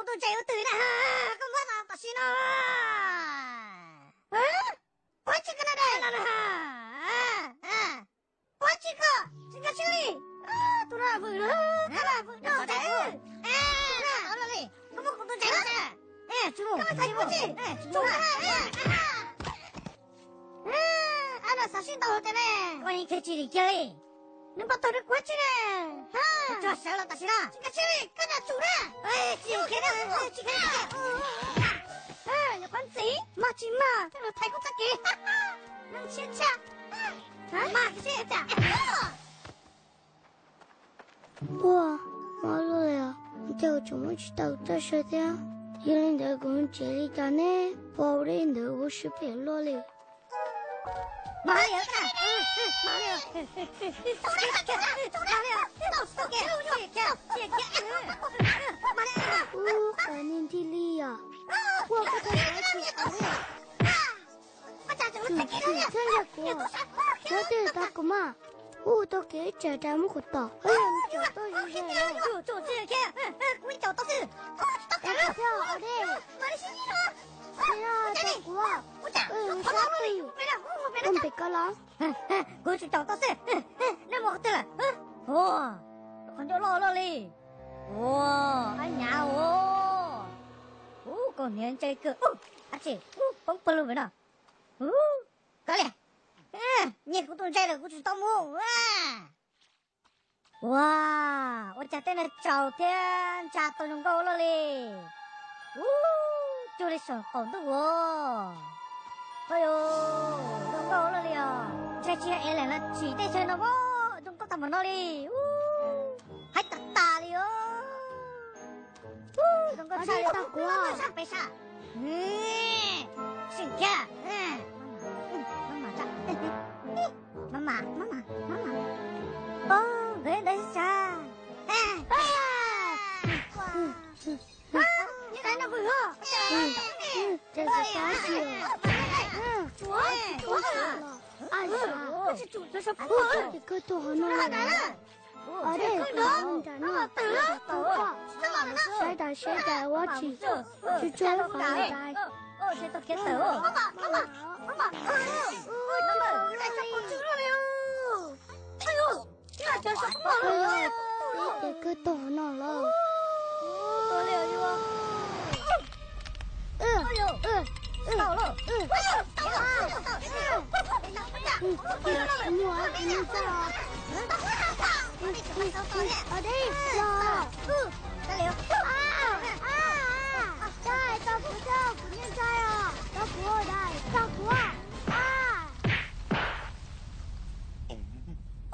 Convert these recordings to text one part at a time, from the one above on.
Tus ntses ua twg na, koj muab tam sim no. Puab tsis koj na, puab tsis koj, tsis nkag siab li. Tus no vwm lawm, vwm no ntses. Koj muab kuv tus ntses no, koj muab tsis, no xav sib ntaus tias ne, koj yeej khiav tsis dim kiag li. Nws npau taws rau kuv tsi ne. Tsuag sawv los tam sim no. Tsis nkag siab li, koj nco tsum na. Tsis khiav, tsis khiav. Nyuam qhuav ntxiv, mag tsis mag, tej lus thaiv kuv txoj kev. Neeg siab tshaj. Mag siab cas. Ua, mob luaj li os, ntiag tseem muab tsis tau txoj sia thiab. Yog li ntawd kuv mus tsev li cas ne? Pom li ntawd kuv sib phem luaj li. Ub, qhov niag ntig li yom. Ua koj tau qhov tsis qhov li. Tsis txhob ntsia kuv, txhob twb tau kuv mas. Ub, tau kev ib tsam tas muab kuv tom. Ub, tau zoo zoo los. Kuv caum tau xwb. Tau dej. Tau kuv. Ub, sab twg. Ub, npem koj los. Kuv tsis caum tau xwb. Nej mus qhov twg lawm? Ua, qhov ncauj loj loj li. Ua, ab nyav os. Ub, kaus hniav ntse kawg. Ab tsi, ub, poob pawg lug pem no. Ub, kav liam. Nyiag kuv tus ntses lawm kuv tsis tau mus. Ua, ua cas tej no tsaus thiab ntsa tau zoo nkauj loj li. Ub, cuag li saum qaum ntuj os. Ua, zoo nkauj loj li os. Ntshai tsis yog aliens los tsim tej chaw no mas zoo nkauj tag npaum no li. Ub, haib tas tas li os. Zoo nkauj tshaj li. Tau kuv. Sab pem sab. Sim kiag. Mama, mama, mama. Nkawd ntawd sab. Koj tus hov no, ua dej, nram no, saib tas saib tas ua tsis tsuag tsuag qhov li ntawd. Ces koj tus hov no los. Muaj tus ntxhais os. Ua dej los. Tsa, tsa kuv, tsa kuv niag ntxhais os, tsa kuv, tsa kuv.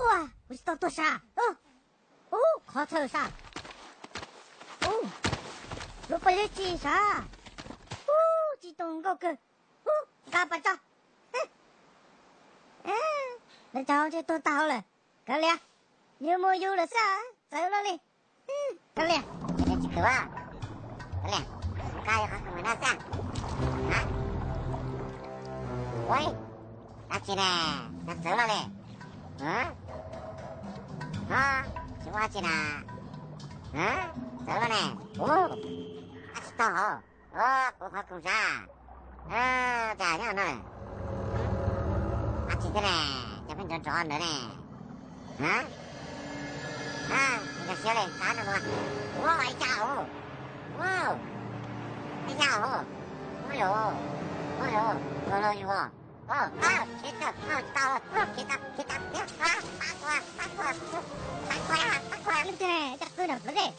Ua, kuv tsis tau tuag sav. Ub, qhov txhawj sav. Ub, lub paj yeb tsis sav. Ub, tsis tau nkauj kawg. Ub, nqa pas tso. Lawv cov ntsej tuag tag hauv lawm. Kav liam, yus mus yus lawm xwb, txawv luaj li. Kav liam, tsis khwv, kav liam, nqa yus qhov kws mus no xwb. Ua, dab tsi ne, txawv luaj li. Tsis muaj dab tsi na. Txawv luaj ne. Ub, dab tsi tau hauv. Ua, kuv qhov koom sav. Cas nyob no. Dab tsi thiab ne, cas pheej nrov nrov ntawd ne. Nkag siab li, qab no mus. Ua, ib yam hauv. Ua, ib yam hauv. Ua, ua, ua, ua, ua, ua, ua, khiav tawm, tsis tau, khiav tau, khiav tau, khiav tau, pab kuv, pab kuv, pab kuv, pab kuv. Leej twg ne, cas qw nram plawv dej?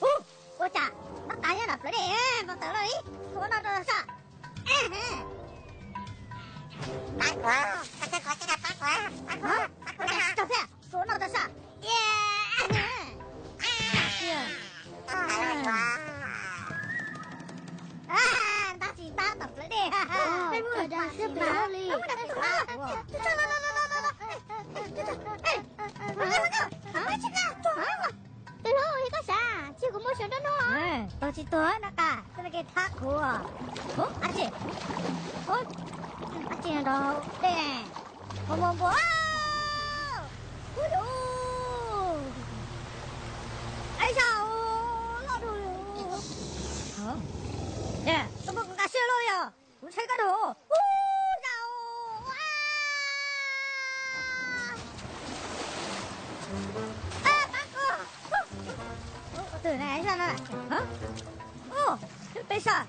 Ua cas nab tas nyob nram plawv dej, npau taws loj li. Kuv ua noj rau sab. Pab kuv, pab kuv, pab kuv, pab kuv, pab kuv. Kuv ua noj rau sab. Ntab tsis ntab tom plawv dej. Ua, cas siab phem luaj li. Tus hlob, yog koj sav, tsis kuv muab sawv nrab hnub los. Tuag tsis tuag na, qas tej no kev thab kuv. Ab tsi, ab tsi nrov hauv dej, hauv mos npua. Ub, yus, ab yam loj dua li. Koj muab kuv nqa siab luaj li os, kuv ntshai koj dhau. Ub, zam os. Pab kuv. Twm ne, zaj no. Peb sab.